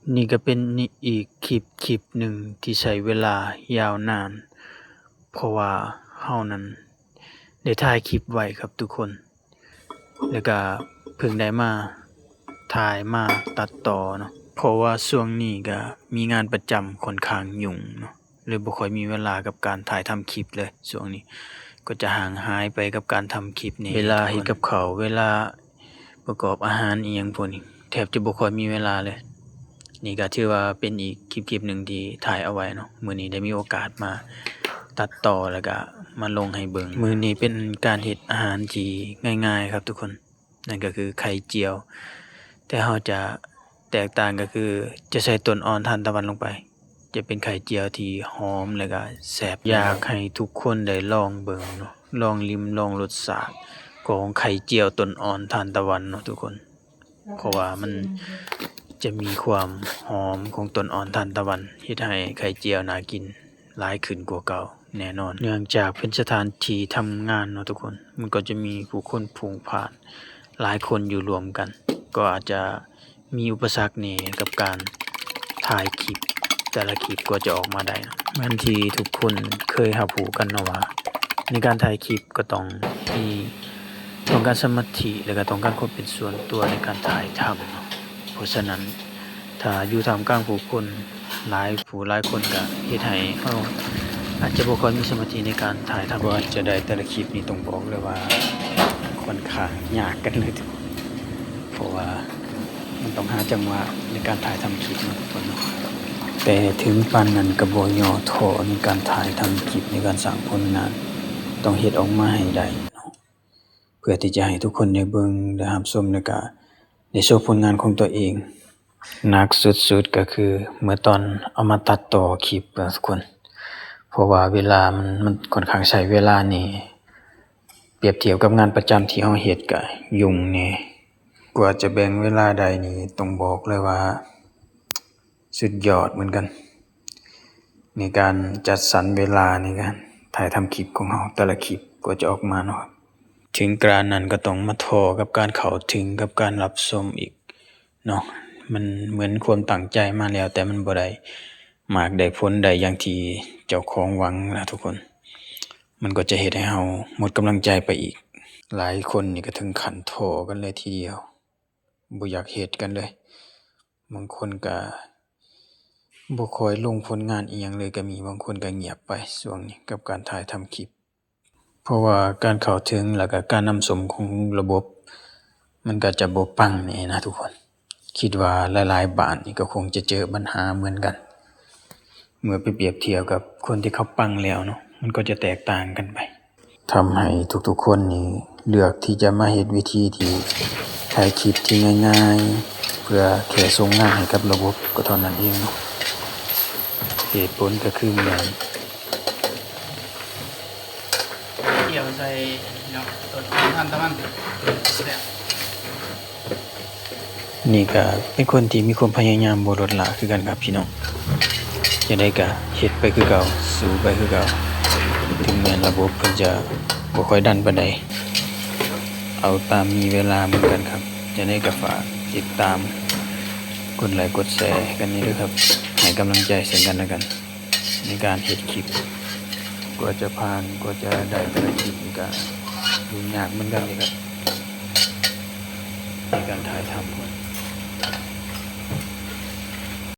ນີ້ກໍເປັນອີກຄລິບ ຄລິບໜຶ່ງທີ່ໃຊ້ເວລາຍາວນານ ເພາະວ່າເຮົານັ້ນໄດ້ຖ່າຍຄລິບໄວ້ຄັບທຸກຄົນ ແລ້ວກໍເພິ່ງໄດ້ມາຖ່າຍມາຕັດຕໍ່ເນາະ ເພາະວ່າຊ່ວງນີ້ກໍມີງານປະຈຳຂ້ອນຂ້າງຫຍຸ້ງເນາະ ເລີຍບໍ່ຄ່ອຍມີເວລາກັບການຖ່າຍທຳຄລິບເລີຍ. ຊ່ວງນີ້ກໍຈະຫ່າງຫາຍໄປກັບການທຳຄລິບແດ່. ເວລາເຮັດກັບເຂົ້າ ເວລາປະກອບອາຫານອີ່ຫຍັງພວກນີ້ ແທບຈະບໍ່ຄ່ອຍມີເວລາເລີຍ. ນີ້ກໍຖືວ່າເປັນອີກຄລິບ ຄລິບໜຶ່ງທີ່ຖ່າຍເອົາໄວ້ເນາະ. ມື້ນີ້ໄດ້ມີໂອກາດມາຕັດຕໍ່ ແລ້ວກໍມາລົງໃຫ້ເບິ່ງ. ມື້ນີ້ເປັນການເຮັດອາຫານທີ່ງ່າຍໆຄັບທຸກຄົນ. ນັ້ນກໍຄືໄຂ່ຈຽວ ແຕ່ເຮົາຈະແຕກຕ່າງກໍຄືຈະໃສ່ຕົ້ນອ່ອນທານຕະວັນລົງໄປ ຈະເປັນໄຂ່ຈຽວທີ່ຫອມ ແລ້ວກໍແຊບ. ຢາກໃຫ້ທຸກຄົນໄດ້ລອງເບິ່ງເນາະ ລອງລິມລອງລົດຊາດຂອງໄຂ່ຈຽວຕົ້ນອ່ອນທານຕະວັນເນາະທຸກຄົນ ເພາະວ່າມັນຈະມີຄວາມຫອມຂອງຕົ້ນອ່ອນທານຕະວັນ ເຮັດໃຫ້ໄຂ່ຈຽວໜ້າກິນ ຫຼາຍຂຶ້ນກວ່າເກົ່າແນ່ນອນ. ເນື່ອງຈາກເປັນສະຖານທີ່ທຳງານເນາະທຸກຄົນ ມັນກໍຈະມີຜູ້ຄົນຜຸ່ງພ່ານຫຼາຍຄົນຢູ່ລວມກັນ ກໍອາດຈະມີອຸປະສັກແດ່ກັບການຖ່າຍຄລິບ ແຕ່ລະຄລິບກວ່າຈະອອກມາໄດ້ເນາະ. ເໝືອນທີ່ທຸກຄົນເຄີຍຮັບຮູ້ກັນເນາະວ່າ ໃນການຖ່າຍຄລິບກໍຕ້ອງມີ ຕ້ອງການສະມາທິ ແລ້ວກໍຕ້ອງການຄວາມເປັນສ່ວນຕົວໃນການຖ່າຍທຳເນາະ. ເພາະສະນັ້ນ ຖ້າຢູ່ທ່າມກາງຜູ້ຄົນຫຼາຍຜູ້ຫຼາຍຄົນ ກໍເຮັດໃຫ້ເຮົາອາດຈະບໍ່ຄ່ອຍມີສະມາທິໃນການຖ່າຍທຳ. ກວ່າຈະໄດ້ແຕ່ລະຄລິບນີ້ ຕ້ອງບອກເລີຍວ່າຂ້ອນຂ້າງຍາກກັນເລີຍທຸກຄົນ ເພາະວ່າມັນຕ້ອງຫາຈັງຫວະໃນການຖ່າຍທຳຄລິບເນາະທຸກຄົນເນາະ. ແຕ່ເຖິງປານນັ້ນກໍບໍ່ຍໍ້ທໍ້ໃນການຖ່າຍທຳຄລິບ ໃນການສ້າງຜົນງານ ຕ້ອງເຮັດອອກມາໃຫ້ໄດ້ເນາະ ເພື່ອທີ່ຈະໃຫ້ທຸກຄົນໄດ້ເບິ່ງ ໄດ້ຮັບຊົມ ແລ້ວກະໄດ້ໂຊຜົນງານຂອງຕົວເອງ. ໜັກສຸດໆກໍຄືເມື່ອຕອນເອົາມາຕັດຕໍ່ຄລິບເນາະທຸກຄົນ ເພາະວ່າເວລາມັນ ມັນຂ້ອນຂ້າງໃຊ້ເວລາແດ່ ປຽບທຽບກັບງານປະຈຳທີ່ເຮົາເຮັດກະຫຍຸ້ງແດ່. ກວ່າຈະແບ່ງເວລາໄດ້ນີ້ ຕ້ອງບອກເລີຍວ່າສຸດຍອດເໝືອນກັນ ໃນການຈັດສັນເວລາໃນການຖ່າຍທຳຄລິບຂອງເຮົາ ແຕ່ລະຄລິບກວ່າຈະອອກມາເນາະ. ເຖິງການນັ້ນກໍຕ້ອງມາທໍ້ກັບການເຂົ້າເຖິງ ກັບການຮັບຊົມອີກເນາະ. ມັນເໝືອນຄວາມຕັ້ງໃຈມາແລ້ວ ແຕ່ມັນບໍ່ໄດ້ໝາກໄດ້ຜົນໄດ້ຢ່າງທີ່ເຈົ້າຂອງຫວັງນະທຸກຄົນ ມັນກໍຈະເຮັດໃຫ້ເຮົາໝົດກຳລັງໃຈໄປອີກ. ຫຼາຍຄົນນີ້ກໍເຖິງຂັ້ນທໍ້ກັນເລີຍທີດຽວ ບໍ່ຢາກເຮັດກັນເລີຍ. ບາງຄົນກໍບໍ່ຄ່ອຍລົງຜົນງານອີ່ຫຍັງເລີຍກໍມີ ບາງຄົນກໍງຽບໄປຊ່ວງນີ້ກັບການຖ່າຍທຳຄລິບ ເພາະວ່າການເຂົ້າເຖິງ ແລ້ວກໍການນຳຊົມຂອງລະບົບ ມັນກໍຈະບໍ່ປັງແດ່ນະທຸກຄົນ. ຄິດວ່າຫຼາຍໆບ້ານນີ້ກໍຄົງຈະເຈີບັນຫາເໝືອນກັນ ເມື່ອໄປປຽບທຽບກັບຄົນທີ່ເຂົາປັງແລ້ວເນາະ ມັນກໍຈະແຕກຕ່າງກັນໄປ. ທຳໃຫ້ທຸກໆຄົນນີ້ເລືອກທີ່ຈະມາເຮັດວິທີທີ່ຖ່າຍຄລິບທີ່ງ່າຍໆ ເພື່ອແຄ່ສົ່ງງານໃຫ້ກັບລະບົບກໍເທົ່ານັ້ນເອງເນາະ. ເຫດຜົນກໍຄືແມ່ນ ກ່ຽວໃສ່ເນາະ ຕົ້ນອ່ອນທານຕະວັນ ແຊບ. ນີ້ກໍເປັນຄົນທີ່ມີຄວາມພະຍາຍາມບໍ່ລົດລະຄືກັນຄັບພີ່ນ້ອງ. ຈັ່ງໃດກໍເຮັດໄປຄືເກົ່າ ສູ້ໄປຄືເກົ່າ ເຖິງແມ່ນລະບົບເພິ່ນຈະບໍ່ຄ່ອຍດັນປານໃດ ເອົາຕາມມີເວລາເໝືອນກັນຄັບ. ຈັ່ງໃດກໍຝາກຕິດຕາມ ກົດໄລກົດແຊກັນແດ່ເດີຄັບ ໃຫ້ກຳລັງໃຈເຊິ່ງກັນແລະກັນ ໃນການເຮັດຄລິບ. ກວ່າຈະຜ່ານ ກວ່າຈະໄດ້ແຕ່ລະຄລິບນີ້ກໍຫຍຸ້ງຍາກເໝືອນກັນເດ້ຄັບ ໃນການຖ່າຍທຳ.